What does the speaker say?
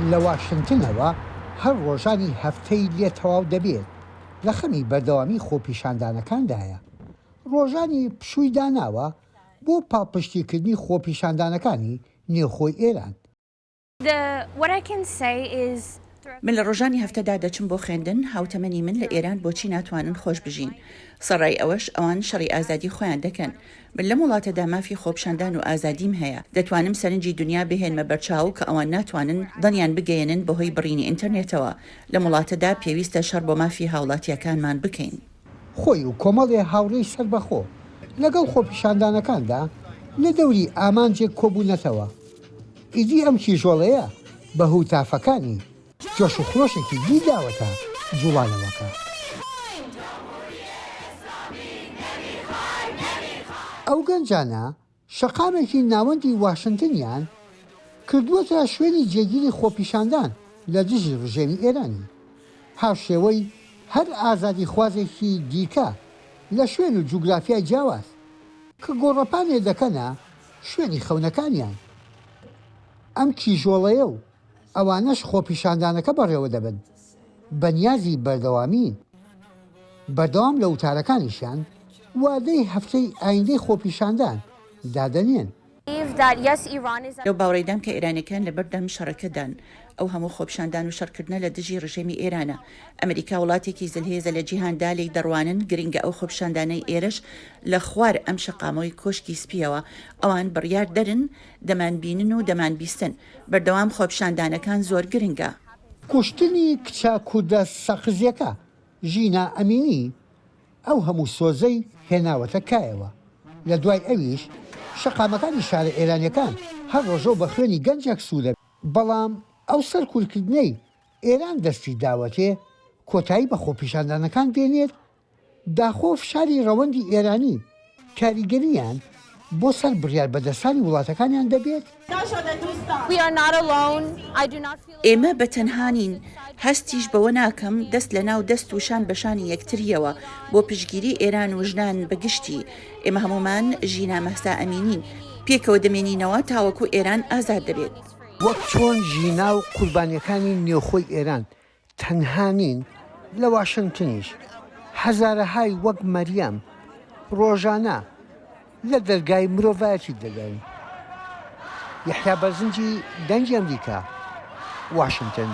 لە واشنتنەوە هەر ڕۆژانی هەفتەی لێ تەواو دەبێت، لە خەمی بەردەوامی خۆپیشاندانەکاندایە، ڕۆژانی پشووی داناوە بۆ پاڵپشتیکردنی خۆپیشاندانەکانی نێوخۆی ئێران. من لە ڕۆژانی هەفتەدا دەچم بۆ خوێندن، هاوتەمەنی من لە ئێران بۆچی ناتوانن خۆش بژین؟ سەڕای ئەوەش ئەوان شەڕی ئازادی خۆیان دەکەن. من لەم وڵاتەدا مافی خۆپیشاندان و ئازادیم هەیە، دەتوانم سەرنجی دونیا بهێنمە بەرچاو کە ئەوان ناتوانن دەنگیان بگەیەنن بەهۆی بڕینی ئینتەرنێتەوە. لەم وڵاتەدا پێویستە شەڕ بۆ مافی هاوڵاتییەکانمان بکەین. خۆی و کۆمەڵێ هاوڕێی سەربەخۆ لەگەڵ خۆپیشاندانەکاندا لە دەوری ئامانجێک کۆبوونەتەوە. ئیدی ئەم کیژۆڵەیە بە هوتافەکانی جۆش و خرۆشێکی دی داوەتە جوڵانەوەکە. ئەو گەنجانە شەقامێکی ناوەندی واشنتنیان کردووەتە شوێنی جێگیری خۆپیشاندان لە دژی ڕژێمی ئێرانی، هاوشێوەی هەر ئازادیخوازێکی دیکە لە شوێن و جوگرافیای جیاواز، کە گۆڕەپانێ دەکەنە شوێنی خەونەکانیان. ئەم کیژۆڵەیە و ئەوانەش خۆپیشاندانەکە بەڕێوەدەبن بەنیازی بەردەوامین. بەردەوام لە وتارەکانیشیان وادەی هەفتەی ئایندەی خۆپیشاندان دادەنێن. لەو باوەڕەیدام کە ئێرانیەکان لەبەردەم شەڕەکەدان. ئەو هەموو خۆپیشاندان و شەڕکردنە لە دژی ڕژێمی ئێرانە. ئەمریکا وڵاتێکی زلهێزە لە جیهاندا لێی دەڕوانن، گرنگە ئەو خۆپیشاندانەی ئێرەش لە خوار ئەم شەقامەی کۆشکی سپییەوە ئەوان بڕیاردەرن دەمانبینن و دەمانبیستن. بەردەوام خۆپیشاندانەکان زۆر گرنگە. کوشتنی کچە کوردە سەقزیەکە ژینا ئەمینی ئەو هەموو سۆزەی هێناوەتە کایەوە، لە دوای ئەویش شەقامەکانی شارە ئێرانیەکان هەر ڕۆژەو بە خوێنی گەنجێک سوورە، بەڵام ئەو سەرکوتکردنەی ئێران دەستی داوەتێ کۆتایی بە خۆپیشاندانەکان دێنێت داخۆ فشاری ڕەوەندی ئێرانی کاریگەرییان بۆ سەر بڕیاربەدەستانی وڵاتەکانیان دەبێت؟ ئێمە بە تەنها نین، هەستیش بەوە ناکەم، دەست لە ناو دەست و شان بە شانی یەکترییەوە بۆ پشتگیری ئێران و ژنان بە گشتی، ئێمە هەموومان ژینا مەهسا ئەمینین، پێکەوە دەمێنینەوە تاوەکو ئێران ئازاد دەبێت. وەک چۆن ژینا و قوربانییەکانی نێوخۆی ئێران تەنها نین، لە واشنتنیش هەزارەهای وەک مەریەم ڕۆژانە لە دەرگای مرۆڤایەتی دەدەن. یەحیا بەرزنجی، دەنگی ئەمریکا، واشنتن.